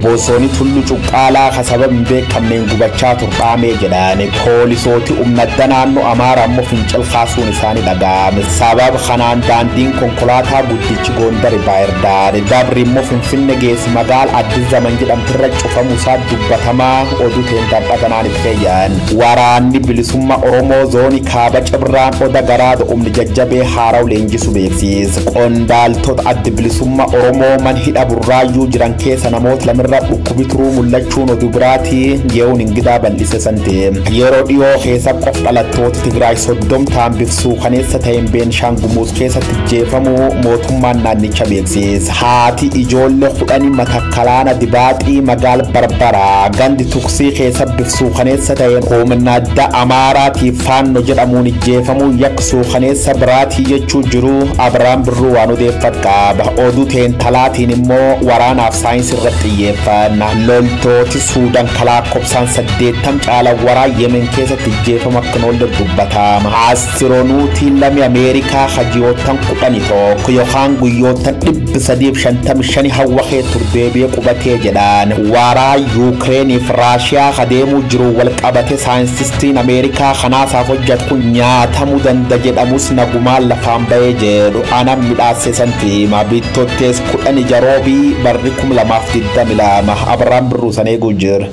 Bosonni Tullu Cuqqaalaa ka sababa hin beekamneen gubachaa turqaamee jedhan. Poolisooti humna adda naannoo Amaaraa immoo fincil kaasuun isaanii dhaga'ame. Sababa kanaan daandiin konkolaataa guddichi Gondar Baayirdaar dabri immoo Finfinne geessu magaala Addis Zaman jedhamtirra cufamu isaa dubbatamaa oduu teen darbadhanaan itti fayyaan. Waraanni bilisummaa Oromoo zoonii kaaba Cibraan Oda Garaado humni jajjabee haaraw leenjisu beeksise. Qondaaltota adda bilisummaa Oromoo man hidha Burraayyuu jiran keessa namoota lamirra dhukkubi turuu mul'achuun oduu biraatii ye'uun ingidaa bal'ise sante. Yeroo dhiyoo keessa qof dhalattoota Tigraay 30 ta'an bifsuu kaneessa ta'een Beenishaangul keessatti jeefamuu mootummaan naannicha beeksise. Haati ijoollee 10 matakkalaana dibaaxii magaala Barbaraa gandi tuksii keessa bifsuu kaneessa ta'een humna adda Amaaraatiif faanno jedhamuun ijjeefamuu yaksuu kaneessa biraatii jechuu jiru Abiraan Birruu waan odeeffat qaba. Oduu teen talaatiin immoo waraanaaf saayinsii irratti xiyyeeffanna. Loltooti Suudaan kalaakkobsaan 80 caala waraa Yemen keessatti ijjeefama akka hin oolle dubbatama. Astiroonuutiin lami Ameerikaa hajiyoottan 11 yookaan guyyoottan 355 hawwa kee turdeebi'ee qubatee jedhan. Waraa Yuukireeniif Raashiyaa adeemuu jiru wal qabate saayintistiin Ameerikaa kanaasaaf hojjetu kun nyaatamuu danda'a jedhamus nagumaan lafaan bahee jedhu. Anam midhaase santiima bittottees 10 jaroobii barri 2022 Abiraan Birruu san eeguu jira.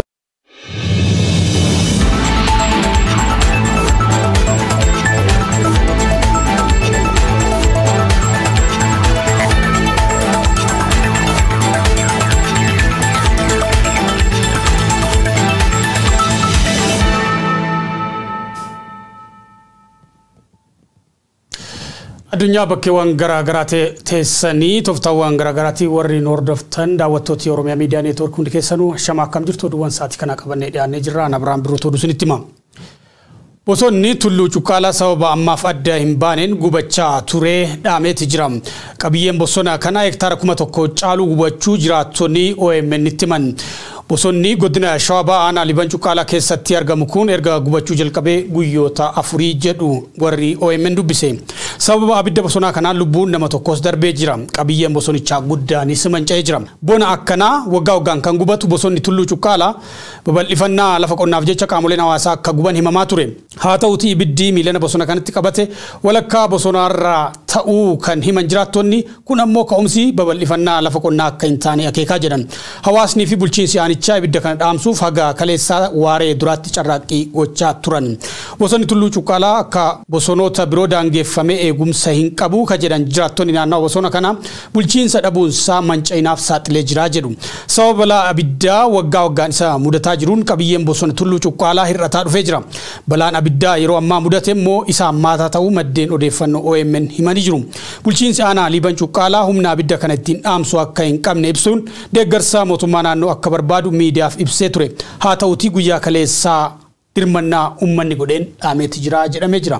Addunyaa bakkeewwan garaagaraa teessanii tooftaawwan garaagaraatiin warri hordoftan daawwattoota Oromiyaa Miidiyaa Neetwoork hundi keessanuu shama akkam jirtu oduuwwan sa'aatii kana qabannee dhiyaannee jirra. Ana Abiraan Birruu oduu isinitti hima. Bosonni Tulluu Cuqqaalaa sababa ammaaf adda hin baaneen gubachaa ture dhaameeti jira. Qabiyyeen bosona kanaa hektaara 1000 caalu gubachuu jiraattonni OMN itti himan. Bosonni godina Shawaa Bahaa aanaa Liban Cuqqaalaa keessatti argamu kun erga gubachuu jalqabee guyyoota 4 jedhu warri OMN dubbise. Sababa abidda bosonaa kanaan lubbuun nama tokkos darbee jira. Qabiyyeen bosonichaa guddaanis manca'ee jira. Bona akkanaa waggaa waggaan kan gubatu bosonni Tulluu Cuqqaalaa babal'ifannaa lafa qonnaaf jecha qaamoleen hawaasaa akka guban himamaa ture. Haa ta'uutii ibiddi miilana bosona kanatti qabate walakkaa bosonaarraa ta'uu kan himan jiraattonni kun ammoo ka'umsi babal'ifannaa lafa qonnaa akka hin taane akeekaa jedhan. Hawaasnii fi bulchiinsi aanichaa ibidda kana dhaamsuuf haga kaleessaa waaree duraatti carraaqqii gochaa turan. Bosonni Tulluu Cuqqaalaa akka bosonoota biroo daangeffamee eegumsa hin qabu ka jedhan jiraattonni naannawa bosona kana bulchiinsa dhabuunsaa manca'inaaf saaxilee jira jedhu. Sababa balaa abiddaa waggaa waggaan isa mudataa jiruun qabiyyeen bosona Tulluu Cuqqaalaa hir'ataa dhufee jira. Balaan abiddaa yeroo ammaa mudate immoo isa hammaataa ta'uu maddeen odeeffannoo OMN himanii jiru. Bulchiinsi aanaa Liban Cuqqaalaa humna abidda kana ittiin dhaamsu akka hin qabne ibsuun deeggarsa mootummaa naannoo akka barbaadu miidiyaaf ibsee ture. Haa ta'uutii guyyaa kaleessaa dirmannaa uummanni godheen dhaameeti jira jedhamee jira.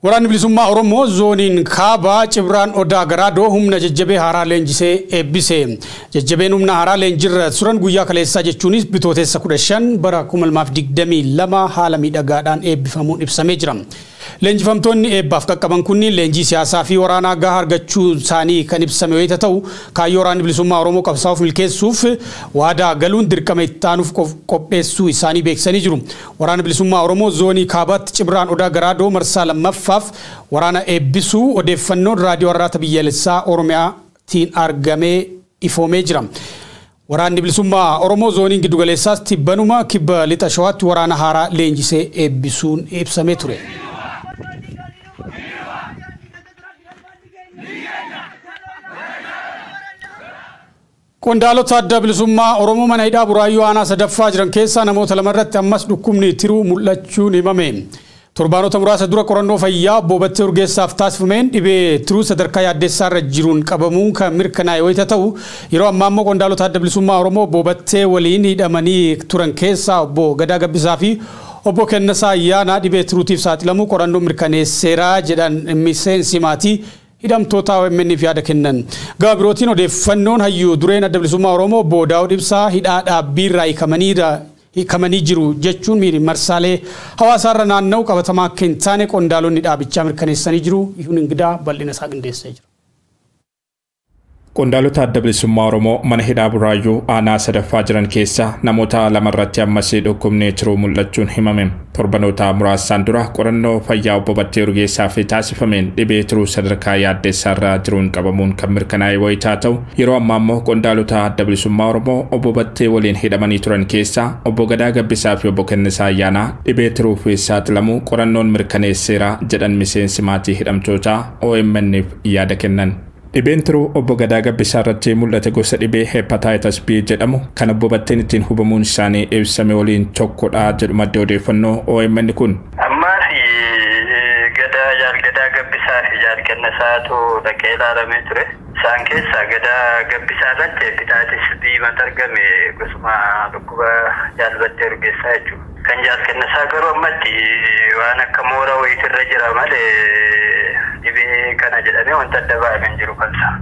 Waraanni bilisummaa Oromoo zooniin kaabaa Cibraan Odaa Garaadoo humna jajjabee haaraa leenjisee eebbise. Jajjabeen humna haaraa leenjirra turan guyyaa kaleessaa jechuunis bitootessa 15 bara 2022 haala miidhagaadhaan eebbifamuun ibsamee jira. Leenjifamtoonni eebbaaf qaqqaban kunniin leenjii siyaasaa fi waraanaa gahaa argachuu isaanii kan ibsame yoo ta'u kaayyoo waraanni bilisummaa Oromoo qabsaa'uuf milkeessuuf waadaa galuun dirqama itti aanuuf qopheessuu isaanii beeksisanii jiru. Waraanni bilisummaa Oromoo zoonii kaabaatti Cibraan Odaa Garaadoo marsaa lammaffaaf waraana eebbisuu odeeffannoon raadiyoo Arraata Biyyaalessaa Oromiyaatiin argamee ifoomee jira. Waraanni bilisummaa Oromoo zooniin giddugaleessaas tibbanuma kibba lixa Shawaatti waraana haaraa leenjisee eebbisuun ibsamee ture. Qondaalota adda bilisummaa Oromoo mana hidhaa Buraayyuu aanaa sadaffaa jiran keessaa namoota lamarratti ammas dhukkubni tiruu mul'achuun himame. Torbaanota muraasa dura qorannoo fayyaa obbo Battee Urgeessaaf taasifameen dhibee tiruu sadarkaa yaaddessaa irra jiruun qabamuun kan mirkanaa'e yoo ta'u yeroo ammaa immoo qondaalota adda bilisummaa Oromoo obbo Battee waliin hidhamanii turan keessaa obbo Gadaa Gabbisaa fi obbo Kennasaa Ayyaanaa dhibee tiruutiif saaxilamuu qorannoo mirkaneesseera jedhan miseensi maatii hidhamtoota OMN yaada kennan. Gama birootiin odeeffannoon hayyuu dureen adda bilisummaa Oromoo obbo Daawud Ibsaa hidhaa dhaabbiirraa hiikamanii jiru jechuun marsaalee hawaasaarra naanna'u qabatamaa akka hin taane qondaalonni dhaabichaa mirkaneessanii jiru. Ihuun Ingidaa bal'ina isaa qindeessee jira. Qondaalota Adda Bilisummaa Oromoo mana hidhaa Buraayyuu aanaa sadaffaa jiran keessaa namoota lamarratti ammas dhukkubni tiruu mul'achuun himame. Torbanoota muraasaan dura qorannoo fayyaa obbo Battee Urgeessaa fi taasifameen dhibee tiruu sadarkaa yaaddessaarra jiruun qabamuun kan mirkanaa'e wayitaa ta'u, yeroo ammaa immoo qondaalota Adda Bilisummaa Oromoo obbo Battee waliin hidhamanii turan keessaa obbo Gadaa Gabbisaa fi obbo Kennisaa Ayyaanaa dhibee tiruu fi saaxilamuu qorannoon mirkaneesseera jedhan miseensi maatii hidhamtootaa OMN'f yaada kennan. Dhibeen tiruu obbo Gadaa Gabbisaa irratti mul'ate gosa dhibee hepatitis B jedhamu kan obbo Batteen ittiin hubamuun isaanii ibsame waliin tokkodha jedhu maddi odeeffannoo OMN kun. Ammaas Gadaa Jaal Gadaa Gabbisaa fi Jaal Kennisaatu dhaqee ilaalamee ture. Isaan keessaa Gadaa Gabbisaa irratti hepatitis B mata argame gosuma dhukkuba Jaal Battee Urgeessaa jechuudha. Kan Jaal Kennisaa garuu ammatti waan akka moora wayiitirra jira malee dhibee kana jedhamee wanta adda ba'ame hin jiru kan isaa.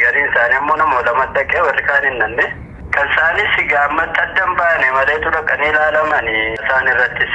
Gariin isaanii immoo nama lama dhaqee warri kaan hin nanne. Kan isaanis egaa ammatti adda hin baane maleetu dhaqanii ilaalamanii isaan irrattis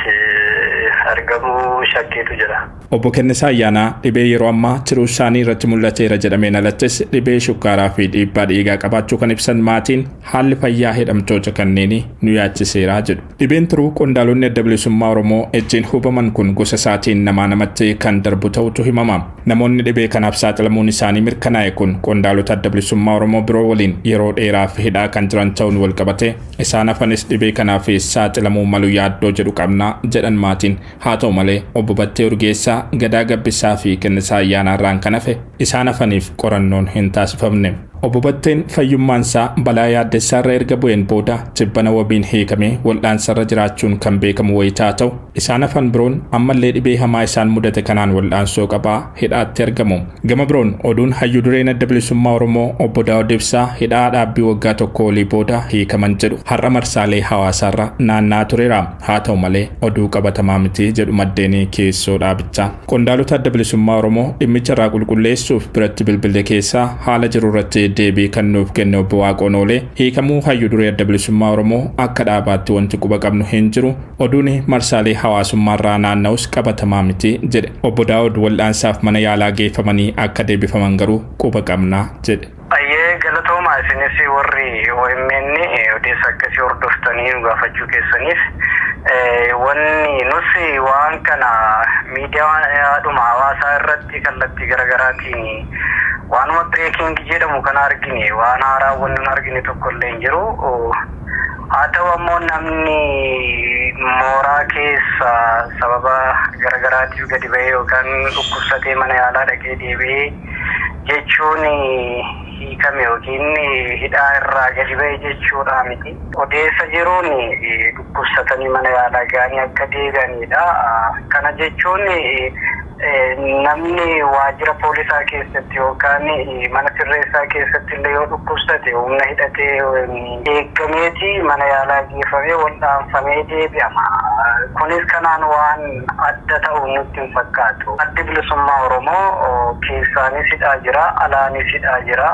argamuu shakkiitu jira. Obbo Kennisaa Ayyaanaa dhibee yeroo ammaa tiruu isaanii irratti mul'ateera jedhameen alattis dhibee shukkaaraa fi dhiibbaa dhiigaa qabaachuu kan ibsan maatiin haalli fayyaa hidhamtoota kanneenii nu yaachiseera jedhu. Dhibeen tiruu qondaalonni Adda Bilisummaa Oromoo ittiin hubaman kun gosa isaatiin namaa namatti kan darbu ta'utu himama. Namoonni dhibee kanaaf saaxilamuun isaanii mirkanaa'e kun qondaalota Adda Bilisummaa Oromoo biroo waliin yeroo dheeraaf hidhaa kan jiran ta'uun wal qabate isaan hafanis dhibee kanaaf saaxilamuu malu yaaddoo jedhu qabna jedhan maatiin. Haa ta'u malee obbo Battee Urgeessaa, Gadaa Gabbisaa fi Kennisaa Ayyaanaa irraan kan hafe isaan hafaniif qorannoon hin taasifamne. Obbo Batteen fayyummaan isaa balaa yaaddessaarra erga bu'een booda jibbana wabiin hiikamee wal'aansarra jiraachuun kan beekamu wayitaa ta'u, isaan hafan biroon ammallee dhibee hamaa isaan mudate kanaan wal'aansoo qabaa hidhaatti argamu. Gama biroon oduun hayyuu dureen Adda Bilisummaa Oromoo obbo Daawud Ibsaa hidhaa dhaabbii waggaa tokko olii booda hiikaman jedhu har'a marsaalee hawaasaarra naanna'aa tureera. Haa ta'u malee oduu qabatamaa miti jedhu maddeen keessoo dhaabichaa. Qondaalota Adda Bilisummaa Oromoo dhimmicha irraa qulqulleessuuf biratti bilbille keessaa haala jiru irratti deebii kan nuuf kenne obbo Waaqoon Oolee hiikamuu hayyuu duree Adda Bilisummaa Oromoo akka dhaabaatti wanti quba qabnu hin jiru, oduun marsaalee hawaasummaarraa naanna'us qabatamaa miti jedhe. Obbo Daawud wal'aansaaf mana yaalaa geeffamanii akka deebifaman garuu quba qabnaa jedhe. Ayyee galatooma isinis warri OMN odeessa akkasii hordoftanii nu gaafachuu keessaniif. Wanni nus waan kana miidiyaadhuma hawaasaa irratti kallattii garaagaraatiin waanuma breaking jedhamu kana argine, waan haaraa wanni nu argine tokko illee hin jiru. Haa ta'u ammoo namni mooraa keessa sababa garaagaraatiif gadi ba'ee yookaan dhukkubsatee mana yaalaa dhaqee deebi'ee jechuun hiikame yookiin hidhaa irraa gadi ba'e jechuudha miti. Odeessa jiruun dhukkubsatanii mana yaalaa ga'anii akka deebi'anidha. Kana jechuun namni waajjira poolisaa keessatti yookaan mana sirreessaa keessatti illee yoo dhukkubsate humna hidhatee eeggameeti mana yaalaa geeffamee wal'aanfamee deebi'ama. Kunis kanaan waan adda ta'u nutti hin fakkaatu. Addi Bilisummaa Oromoo keessaanis hidhaa jira, alaanis hidhaa jira.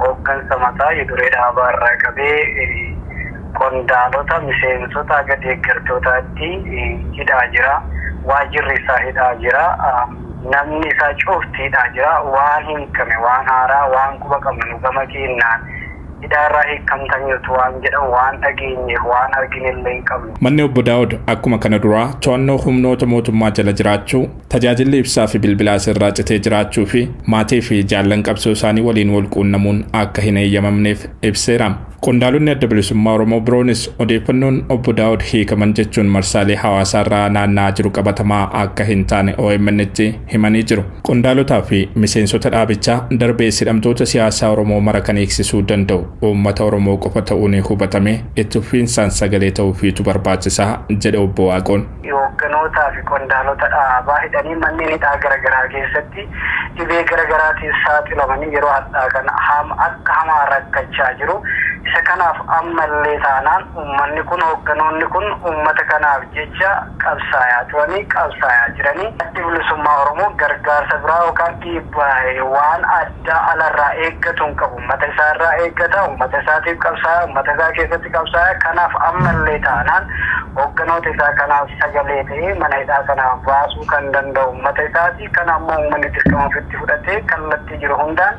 Hooggansa mataa duree dhaabaa irraa qabee qondaalota miseensota haga deeggartootaatti hidhaa jira. Waajjirri isaa hidhaa jira. Namni isaa cufti hidhaa jira. Waan hiikame, waan haaraa, waan quba qabnu gama keenyaan hidhaarraa hiikamtaniitu waan jedhamu waan dhageenyeef waan arginellee hin qabnu. Manni obbo Daawud akkuma kana duraa to'annoo humnoota mootummaa jala jiraachuu, tajaajilli ibsaa fi bilbilaa irraa citee jiraachuu fi maatii fi jaallan qabsoo isaanii waliin wal quunnamuun akka hin eeyyamamneef ibseera. Qondaalonni Adda Bilisummaa Oromoo biroonis odeeffannoon obbo Daawud hiikaman jechuun marsaalee hawaasaarraa naanna'aa jiru qabatamaa akka hin taane OMN'tti himanii jiru. Qondaalotaa fi miseensota dhaabichaa darbee hidhamtoota siyaasaa Oromoo mara kan hiiksisuu danda'u uummata Oromoo qofa ta'uun hubatame itti fufiinsaan sagalee ta'uufiitu barbaachisaa jedhe obbo Waaqoon. Hoogganootaa fi qondaalota dhaabaa hidhanii manneen hidhaa garaagaraa keessatti dhibee garaagaraatiin saaxilamanii yeroo har'aa kana akka hamaa rakkachaa jiru. Isa kanaaf ammallee taanaan uummanni kun hoogganoonni kun uummata kanaaf jecha qabsaayaa turanii qabsaayaa jiranii. Addi Bilisummaa Oromoo gargaarsa biraa yookaan dhiibbaa waan addaa alarraa eeggatu hin qabu. Uummata isaarraa eeggata, uummata isaatiif qabsaaya, uummata isaa keessatti qabsaaya. Kanaaf ammallee taanaan hoogganoota isaa kanaaf sagalee ta'ee mana hidhaa kanaaf baasuu kan danda'u uummata isaati. Kana ammoo uummanni dirqama ofitti fudhatee kallattii jiru hundaan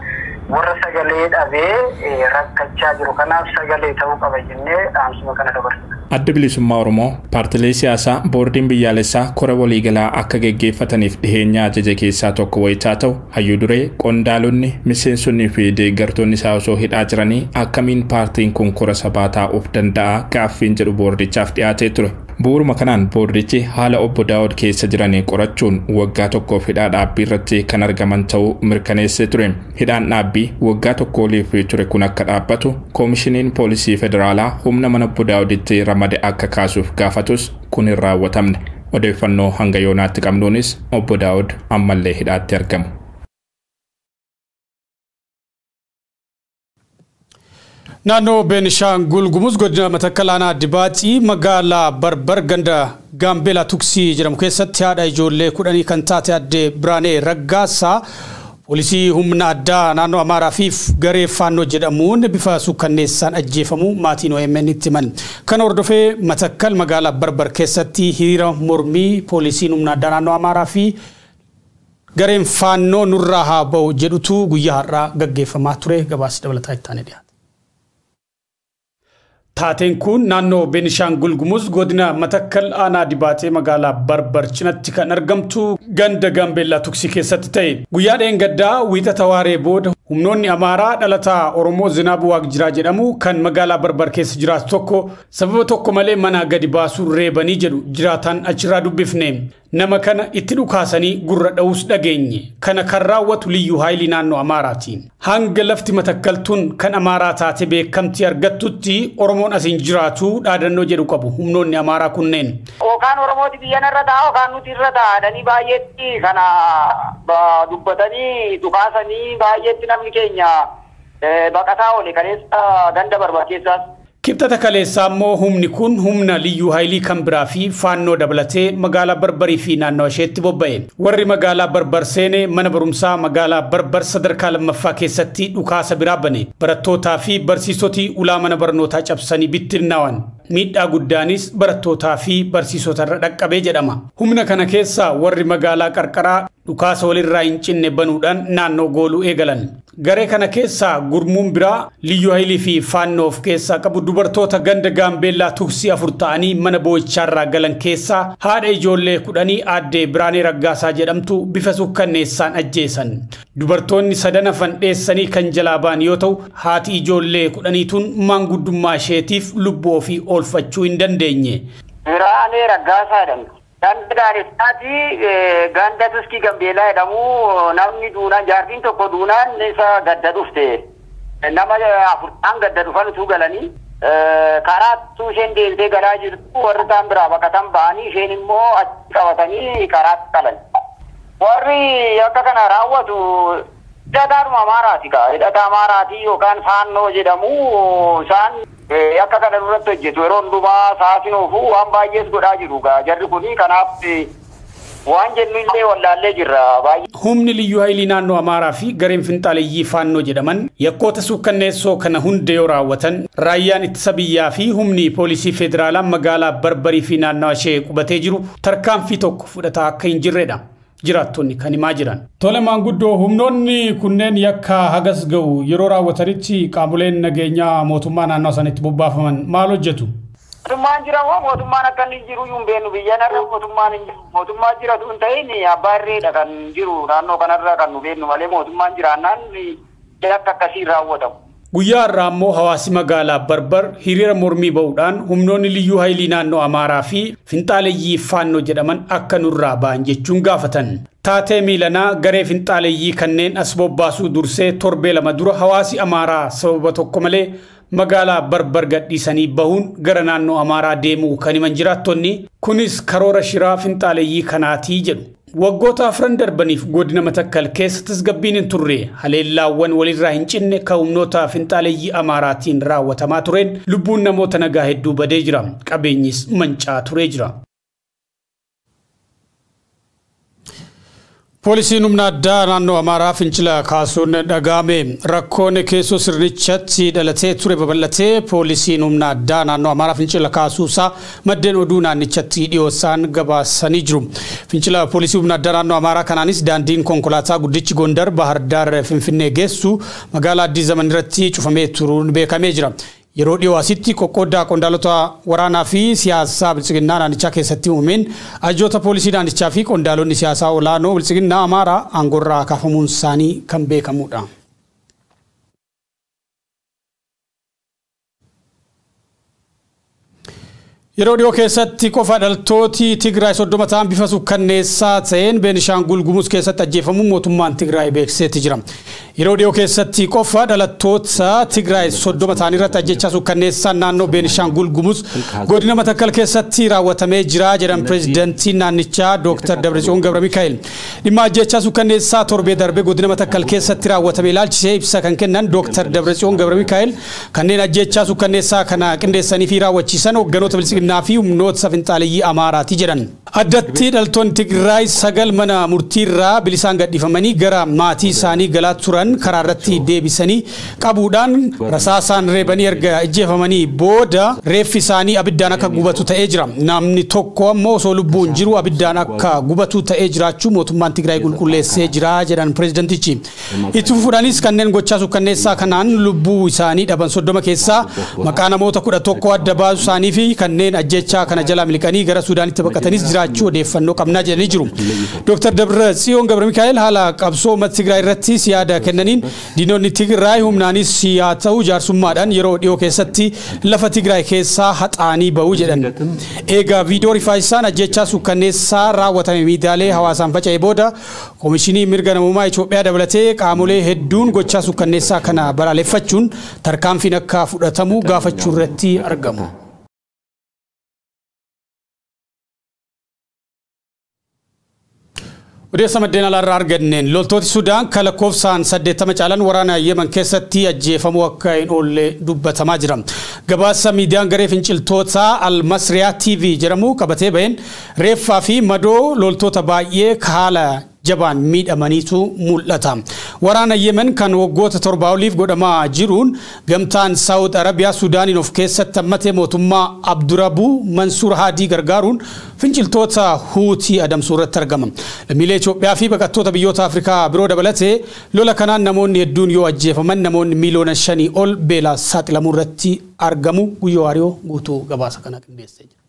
Warra sagalee dhabee rakkachaa jiru kanaaf sagalee ta'uu qaba jennee dhaamsuma kana dabarsina. Adda Bilisummaa Oromoo paartilee siyaasaa boordiin biyyaalessaa kora waliigalaa akka geggeeffataniif dhiheenya ajaje keessaa tokko wayitaa ta'u hayyuu duree qondaalonni miseensonnii fi deeggartoonni isaa osoo hidhaa jiranii akkamiin paartiin kun kora sabaa taa'uuf danda'a gaaffiin jedhu boordichaaf dhiyaatee ture. Bu'uuruma kanaan boordichi haala obbo Daawud keessa jiranii qorachuun waggaa tokkoof hidhaa dhaabbii irratti kan argaman ta'uu mirkaneessee ture. Hidhaan dhaabbii waggaa tokko oliif ture kun akka dhaabbatu koomishiniin poolisii federaalaa humna mana obbo Daawuditti ramade akka kaasuuf gaafatus kun hin raawwatamne. Odeeffannoo hanga yoonaatti qabnuunis obbo Daawud ammallee hidhaatti argamu. Naannoo Beenishaangul Gumuz godina Matakkal aanaa Dibaaxii magaalaa Barbar ganda Gaambeelaa Tuksii jedhamu keessatti haadha ijoollee 10 kan taate aadde Biraanee Raggaasaa poolisii humna addaa naannoo Amaaraa fi garee Faannoo jedhamuun bifa suukkanneessaan ajjeefamuu maatiin OMN itti himan. Kana hordofee Matakkal magaalaa Barbar keessatti hiriira mormii poolisiin humna addaa naannoo Amaaraa fi gareen Faannoo nurraa haa ba'u jedhutu guyyaa har'aa gaggeeffamaa ture. Gabaasa dabalataa itti aanee dhiyaata. Taateen kun naannoo Beenishaangul Gumuz godina Matakkal aanaa Dibaatee magaalaa Barbar cinatti kan argamtu ganda Gaambeellaa Tuksii keessatti ta'e. Guyyaa dheengaddaa wiixata waaree booda humnoonni Amaaraa dhalataa Oromoo Zinaabu Waaqjiraa jedhamu kan magaalaa Barbar keessa jiraatu tokko sababa tokko malee manaa gadi baasuun reebanii jedhu jiraataan achirraa dubbifne. Nama kana itti dhukaasanii gurra dha'uus dhageenye. Kana kan raawwatu Liyyuu Haayilii naannoo Amaaraati. Hanga lafti Matakkaltuun kan Amaaraa taate beekamtii argattutti Oromoon asiin jiraatu dhaadannoo jedhu qabu humnoonni Amaaraa kunneen. Yookaan Oromooti biyya irra ta'a yookaan nuti irra ta'a baay'eetti kana dubbatanii dhukaasanii baay'eetti namni keenya baqataa oole kaleessa ganda Barbar keessaas. Kibxata kaleessaa immoo humni kun humna Liyyuu Haayilii kan biraa fi Faannoo dabalatee magaalaa Barbarii fi naannoo isheetti bobba'e. Warri magaalaa Barbar seene mana barumsaa magaalaa Barbar sadarkaa lammaffaa keessatti dhukaasa biraa bane. Barattootaa fi barsiisoti ulaa mana barnootaa cabsanii bittinnaawan. Miidhaa guddaanis barattootaa fi barsiisota irra dhaqqabee jedhama. Humna kana keessaa warri magaalaa qarqaraa dhukaasa walirraa hin cinne banuudhaan naannoo gooluu eegalan. Garee kana keessaa gurmuun biraa Liyyuu Haayilii fi Faannoo of keessaa qabu dubartoota ganda Gaambeellaa Tuksii 4 ta'anii mana boo'ichaarraa galan keessaa haadha ijoollee 10 aadde Biraanee Raggaasaa jedhamtu bifa suukkanneessaan ajjeesan. Dubartoonni sadan hafan dheessanii kan jalaa ba'an yoo ta'u haati ijoollee 10 tun maanguddummaa isheetiif lubbuu ofii oolfachuu hin dandeenye. Biraanee Raggaasaa jedhamti. Ganda Gaarisaati ganda Tuskii Gambeelaa jedhamu namni duunaan jaartiin tokko duunaan isa gadda dhufte. Nama 4 gadda dhufan utuu galanii karaa isheen deemtee galaa jirtu warri kaan biraa baqatan ba'anii isheen immoo achi qabatanii karaatti qalan. Warri akka kana raawwatu hidhataadhuma Amaaraati kaa. Hidhata Amaaraati yookaan Faannoo jedhamu isaan akka kana duratti hojjetu yeroo hundumaa saasin oofuu waan baay'ees godhaa jiru gaa jarri kuni kanaaf waan jennu illee wallaallee jirra. Humni Liyyuu Haayilii naannoo Amaaraa fi gareen finxaaleyyii Faannoo jedhaman yakkoota suukkanneessoo kana hunda yoo raawwatan raayyaan ittisa biyyaa fi humni poolisii federaalaa magaalaa Barbarii fi naannoo ishee qubatee jiru tarkaanfii tokko fudhataa akka hin jirredha. Jiraattonni kan himaa jiran. Tole maanguddoo humnoonni kunneen yakka hagas ga'u yeroo raawwatanitti qaamoleen nageenyaa mootummaa naannoo isaaniitti bobbaafaman maal hojjetu? Mootummaan jira moo mootummaan akka inni jiru hin beeknu biyya narra mootummaan hin jiru. Mootummaan jiratu hin ta'in abbaa irreedha kan jiru naannoo kanarra kan nu beeknu malee mootummaan jiraannaan yakka akkasii raawwatamu. Guyyaa har'aa immoo hawaasi magaalaa Barbar hiriira mormii ba'uudhaan humnoonni Liyyuu Haayilii naannoo Amaaraa fi finxaaleyyii Faannoo jedhaman akka nurraa ba'an jechuun gaafatan. Taatee miilanaa garee finxaaleyyii kanneen as bobbaasuu dursee torbee 2 dura hawaasi Amaaraa sababa tokko malee magaalaa Barbar gadhiisanii bahuun gara naannoo Amaaraa deemuu kan himan jiraattonni kunis karoora shiraa finxaaleyyii kanaatii jedhu. Waggoota 4 darbaniif godina Matakkal keessa tasgabbiin hin turre haleellaawwan walirraa hin cinne kan humnoota finxaaleyyii Amaaraatiin raawwatamaa tureen lubbuun namoota nagaa hedduu badee jira. Qabeenyis mancaa turee jira. Poolisiin humna addaa naannoo Amaaraa fincila kaasuun dhaga'ame. Rakkoon keessoo sirnichatti dhalatee ture babal'atee poolisiin humna addaa naannoo Amaaraa fincila kaasuusaa maddeen oduu naannichatti dhiyoosaan gabaasanii jiru. Fincila poolisii humna addaa naannoo Amaaraa kanaanis daandiin konkolaataa guddichi Gondar Bahar Daar Finfinnee geessu magaalaa Addis Zaman irratti cufamee turuun beekamee jira. Yeroo dhiyoo asitti qoqqooddaa qondaalota waraanaa fi siyaasaa bilchiginnaa naannichaa keessatti uumameen ajajoota poolisii naannichaa fi qondaalonni siyaasaa olaanoo bilchiginnaa Amaaraa aangoorraa kaafamuun isaanii kan beekamudha. Yeroo dhiyoo keessatti qofa dhaltooti Tigraay 30 ta'an bifa sukkanneessaa ta'een Beenishaangul Gumuz keessatti ajjeefamuun mootummaan Tigraay beeksiseeti jira. Yeroo dhiyoo keessatti qofa dhalattoota Tigraay 30 ta'an irratti ajjechaa sukkanneessaan naannoo Beenishaangul Gumuz godina Matakkal keessatti raawwatamee jira jedhan pireezidantiin naannichaa Dr. Dabratsiyoon Gabramikaa'el. Dhimma ajjechaa sukkanneessaa torbee darbe godina Matakkal keessatti raawwatame ilaalchisee ibsa kan kennan Dr. Dabratsiyoon Gabramikaa'el kanneen ajjechaa sukkanneessaa kana qindeessanii fi raawwachiisan hoogganoota bilchiginaa fi humnoota finxaaleyyii Amaaraati jedhan. Addatti dhaltoonni Tigraay 9 mana murtiirraa bilisaan gadhiifamanii gara maatii isaanii galaa turan karaa irratti deebisanii qabuudhaan rasaasaan reebanii erga ajjeefamanii booda reeffi isaanii abiddaan akka gubatu ta'ee jira. Namni tokko ammoo osoo lubbuun jiru abiddaan akka gubatu ta'ee jiraachuu mootummaan Tigraay qulqulleessee jira jedhan pireezidantichi. Itti fufuudhaanis kanneen gochaa sukkanneessaa kanaan lubbuu isaanii dhaban 30 keessaa maqaa namoota 11 adda baasuu isaanii fi kanneen ajjechaa kana jala miliqanii gara Suudaanitti baqatanis jiraachuu odeeffannoo qabnaa jedhanii jiru. Dr. Dabratsiyoon Gabramikaa'el haala qabsoo uummata Tigraay irratti yaada kennaniin diinonni Tigraay humnaanis haa ta'u jaarsummaadhaan yeroo dhiyoo keessatti lafa Tigraay keessaa haxaanii ba'u jedhan. Egaa viidiyoo rifaasisaan ajjechaa sukkanneessaa raawwatame miidiyaalee hawaasaan faca'e booda Koomishinii Mirga Namummaa Itoophiyaa dabalatee qaamolee hedduun gochaa sukkanneessaa kana balaaleffachuun tarkaanfiin akka fudhatamu gaafachuu irratti argamu. Odeessa maddeen alaarraa arganneen loltooti Sudaan kan lakkoofsaan 80 caalan waraana Yemen keessatti ajjeefamuu akka hin oolle dubbatamaa jira. Gabaasa miidiyaan garee finciltoota Al-Masriyaa TV jedhamu qabatee baheen reeffaa fi madoo loltoota baay'ee haala jabaan miidhamaniitu mul'ata. Waraana Yemen kan waggoota 7 oliif godhamaa jiruun gamtaan Saawud Arabiyaa Sudaaniin of keessatti hammatee mootummaa Abdurabuu Mansuur Haadii gargaaruun finciltoota Huutii adamsuu irratti argama. Lammiilee Itoophiyaa fi baqattoota biyyoota Afrikaa biroo dabalatee lola kanaan namoonni hedduun yoo ajjeefaman namoonni miiliyoona 5 ol beelaa saaxilamuu irratti argamu. Guyyoo Waariyoo guutuu gabaasa kana qindeessee jira.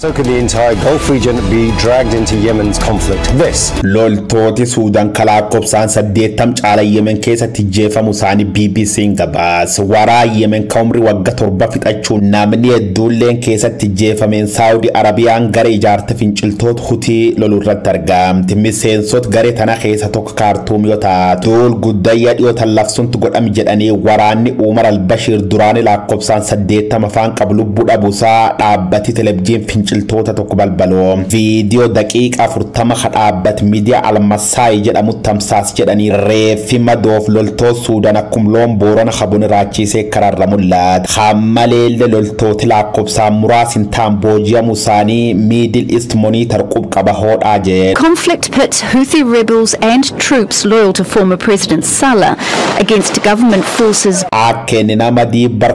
So could the entire Gulf region be dragged into Yemen's conflict? This. Loltooti Suudaan lakkoofsaan 80 caala Yemen keessatti ajjeefamuu isaanii BBC'n gabaase. Waraana Yemen kan umrii waggaa 7 fixachuun namni hedduulleen keessatti ajjeefameen Saawudi Arabiyaan gara ijaarsa finciltoota Hutii loluu irratti argamti. Miseensota garee tana keessa tokko Kaartuum yoo taatu, duul guddayyaa dhiyootan labsuuntu godhame jedhanii waraanni Umar al-Bashiir duraanii lakkoofsaan 80 afaan qabu lubbuu dhabuusaa dhaabbati televizyiin finciltoota tokko balbaloo. Viidiyoo daqiiqa 40 dhaabbat miidiyaa Al-Masaayi jedhamu tamsaas jedhanii reeffi madoof loltoota Suudaan akkuma loon boorana habuun raachisee karaarra mul'ata. Hammaleellee loltooti lakkoofsaan muraasni ta'an booji'amuu isaanii Middle East Monitor qubqaba hoodhaa jedhe. Conflict pits Houthi rebels and troops loyal to former President Saleh against government forces. Akka inni nama diibar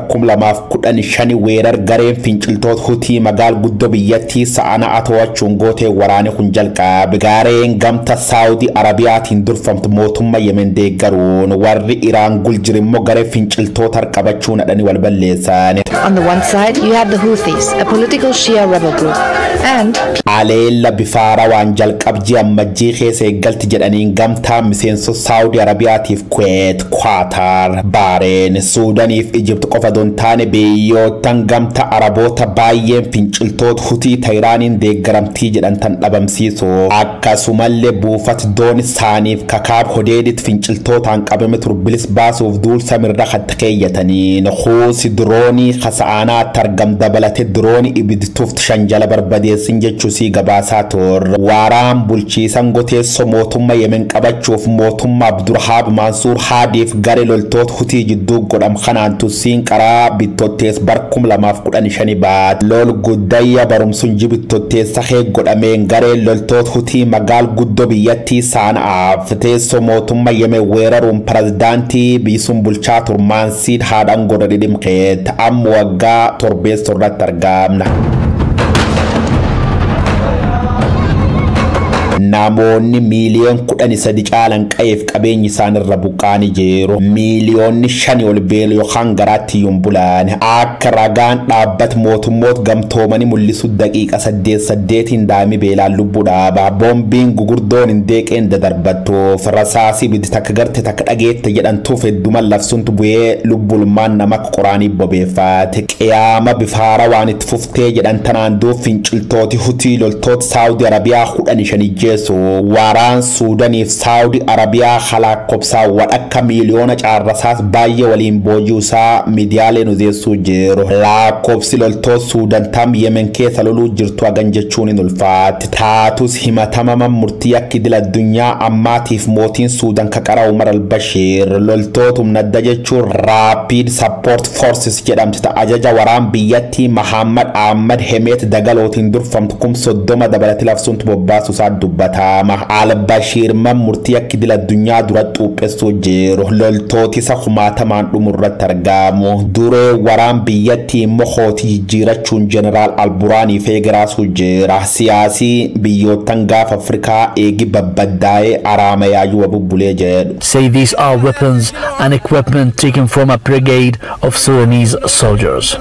2015 weerar gareen finciltoota Hutii magaal guddoo biyyattii sa'ana to'achuun gootee waraanni kun jalqabe. Gareen gamta Saawudii Arabiyaatiin durfamtu mootummaa Yemen deeggaruun warri Iraan guljir immoo garee finciltoota qabachuun hadhanii wal balleessan. On the one side, you had the Houthis, a political Shia rebel group, and Aleella bifaara waan jalqabjii ammajjii keessa eeggalti jedhaniin gamtaa miseensota Saawudii Arabiyaatiif Kuweet, Kwaatar, Baareen, Suudaaniif Ijipt qofa don taane biyyootan gamta Araboota baay'een finciltoota Hutii Tayiraaniin deeggaramtii jedhan tan dhabamsiisuuf akkasumallee buufata doon isaaniif kakaab hodeeditti finciltootaan qabame turbilis baasuuf duulsa mirra katta keeyyataniin huusi diroonii kasa'aanaatti argam dabalate diroonii ibidtuuf shan jala barbadeessin jechuusii gabaasaa turre. Waaraan bulchiisan goteessoo mootummaa Yemen qabachuuf mootummaa Abdurhaab Mansuur Haadiif garee loltoota Hutii jidduu godham kanaan tussiin qaraa bittottees bar 2015 baate. Lol guddayya Barumsun jibittotteessa kee godhameen gareen loltoota Hutii magaal guddoo biyyattii Saana'aaf teessoo mootummaa Yemen weeraruun pirezidaantii biisuun bulchaa turmaansiid haadhaan godha dhidhimqeet amma waggaa torbeessoo irratti argamna. Namoonni miiliyoon 13 caalan qa'eef qabeenyi isaan irra buqqaanii jiru. Miiliyoonni 5 ol beela yookaan garaatti iyyuu hin bulan. Akka ragaan dhaabbata mootummoota gamtoomanii mul'isu daqiiqa 8-8 daa'imni beelaan lubbuu dhaaba. Boombiin gugurdoon hin deeqeen dadarbattuuf rasaasii ibiddi takka garte takka dhageette jedhantuuf hedduma lafsuntu bu'ee lubbulmaan nama akka qoraanii bobeeffate. Qiyaama bifa haaraa waan itti fuftee jedhan tanaan duub finciltooti Hutii loltoota Saawudii Arabiyaa 15 ijjeesu. Waraan Suudaaniif Saawudii Arabiyaa lakkoofsaan walakka miiliyoona caarrasaas baay'ee waliin booji'uusaa miidiyaaleen odeessuu jiru. Lakkoofsi loltoota Suudaan tam Yemen keessa loluu jirtu hagan jechuun hin ulfaate. Taatus himatama murtii akka idil addunyaa ammaatiif mootiin Suudaan kaqara Umar al-Bashir loltoota humna adda jechuun Rapid Support Forces jedhamti ajaja waraan biyyattii Mahammad Ahmad Hemet Dagalootiin durfamtu 30,000 dabalati labsuuntu bobbaasuusaa dubbatama. Al-Bashir murtii akka idil addunyaa dura xuuphessuu jiru. Loltooti isa kumaatamaan dhumu irratti argamu. Duree waraan biyyattii immoo hootii jijjiirachuun Jeneraal Alburaanii feegiraasuu jira. Siyaasii biyyoottan gaafa Afrikaa eegi babbaddaa'ee araama yaayuu bubbulee jedhu. Say these are weapons and equipment taken from a brigade of Sudanese soldiers.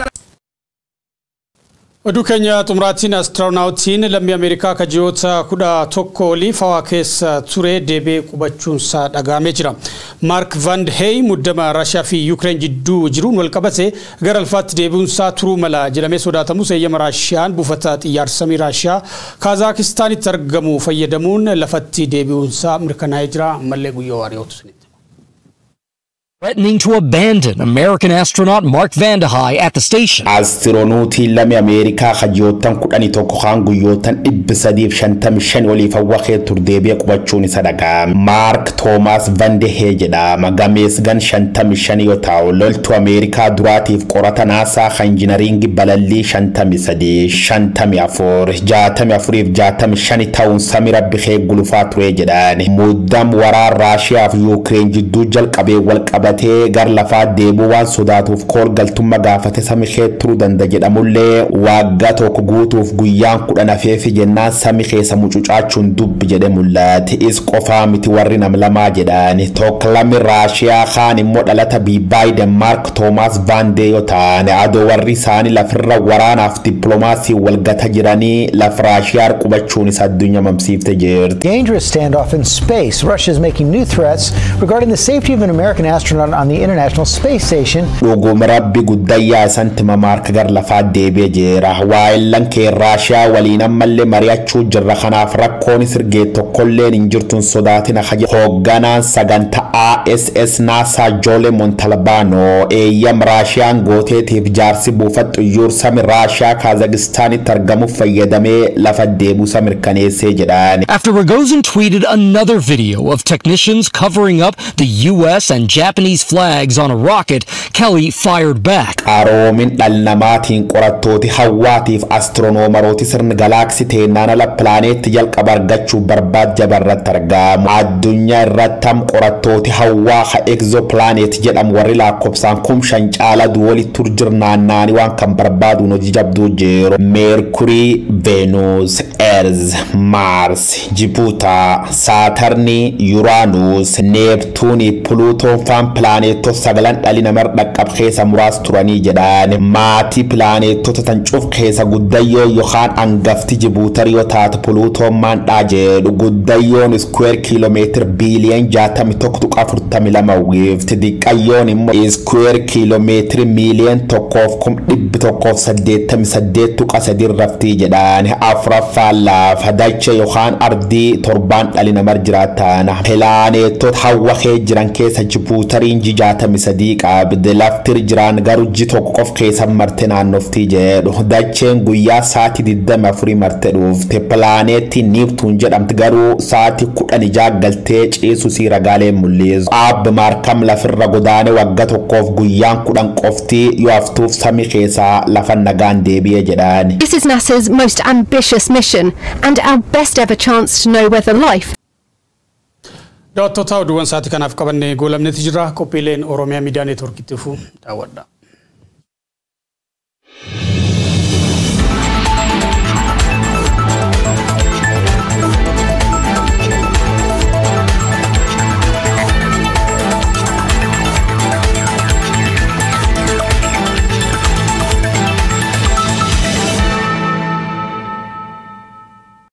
Oduu keenya xumuraatiin astiroonaawutiin lammii Ameerikaa ka ji'oota 11 oliif hawaa keessa ture deebi'ee qubachuunsaa dhagahamee jira. Maark Van Hey muddama Raashiyaa fi Yuukireen jidduu jiruun wal qabate gara alfaatti deebi'uunsaa turuu mala jedhamee sodaatamus eeyyama Raashiyaan buufata xiyyaara samii Raashiyaa Kaazakistaanitti argamu fayyadamuun lafatti deebi'uunsaa mirkanaa'ee jira. Ammallee guyyoo waariyootu isinitti. Threatening to abandon American astronaut Mark Vande Hei at the station. Astiroonuutiin lammii Ameerikaa hajjoottan 11 kaan guyyoottan 355 oliif hawwa tur deebi'ee qubachuun isa dhaga'ame. Maark Toomaas Vande Hei jedhama. Gamees gan 55 yoo ta'u loltuu Ameerikaa duraatiif qorata naasaa kan injinariingii balallii 53, 54, 64 fi 65 ta'uun samii rabbi kee gulufaa ture jedhan. Muddam waraan Raashiyaa fi Yuukireen jidduu jalqabee wal qabatee gar lafaa deebuu waan sodaatuuf kool galtummaa gaafate samii kee turuu danda'a jedhamullee waggaa tokko guutuuf guyyaan 10 hafeefi jennaan samii keessa mucucaachuun dubbi jedhe mul'ate. Is qofaa miti warri nam lamaa jedhan. Tokko lammi Raashiyaa kaan immoo dhalata Baayiden Maark Toomaas Vaandee yoo ta'an adoo warri isaanii lafirra waraanaaf dippiloomaasii walgata jiranii lafa Raashiyaa qubachuun isa addunyaa mamsiifte jirti. Dangerous standoff in space. Russia is making new threats regarding the safety of an American astronaut on the International Space Station. Dhuguma rabbi guddayyaa isanti mamaarka gar lafaa deebi'ee jira. Waa'illan kee Raashiyaa waliin ammallee mari'achuu jirra. Kanaaf rakkoon sirgee tokkolleen hin jirtuun sodaatina. Hoogganaan sagantaa ASS NASA Joole Montalbano eeyyam Raashiyaan gooteetiif jaarsi buufata xiyyaara samii Raashiyaa Kaazakistaanitti argamuuf fayyadamee lafa deebuusa mirkaneessee jedhan. After Rogozin tweeted another video of technicians covering up the US and Japanese flags on a rocket, Kelly fired back. Qaroomin dhala namaatiin qorattooti hawwaatiif astiroonomarooti sirna galaaksii teennaan ala pilaaneetti jalqaba argachuu barbaad jabarratti argamu. Addunyaa irratti ham qorattooti hawwaa ha egzooplaaneet jedhamu warri lakkoofsaan 5,000 caala walitti turjirnaannaanii waan kan barbaaduun hojii jabduu jiru. Meerkurii, Veenus, Erz, Maars, Jibuutaa, Saatarnii, Yuraanuus, Neeptuunii, Puluutoon faan pilaaneetota sagalan dhalli namaa dhaqqab keessa muraas turanii jedhan. Maatii pilaaneetota tan cuf keessa guddayyoo yookaan hangafti Jibuutar yoo taatu Puluutoon maandhaa jedhu. Guddayyoon iskuweer kiiloomeetira biiliyoon 61.42 wiifti. Diqqayyoon immoo iskuweer kiiloomeetira miiliyoon 1,188.3 raftii jedhan. Afuraffaan lafa dacha yookaan ardii torbaan dhalli namaa jiraatan. Pilaaneetota hawwa kee jiran keessa Jibuutarii Meerkeriin ji 63 qabdi. Laftir jiraan garuu ji tokko qof keessa marte naannoftii jedhu. Dacheen guyyaa sa'aatii 24 marte dhufte. Pilaaneetti Niiptuun jedhamti garuu sa'aatii 16 galtee ciisu si ragaalee mul'isu. Aabbi Maarkam lafirra godaane waggaa tokkoof guyyaan 10 qofti yoo haftuuf samii keessaa lafa nagaan deebi'e jedhaan. This is NASA's most ambitious mission and our best ever chance to know whether life Daawwattoota, oduuwwan sa'aatii kanaaf qabannee goolabneeti jira. Qophiileen Oromiyaa Miidiyaa Neetwoorkiitti dhufu daawwadha.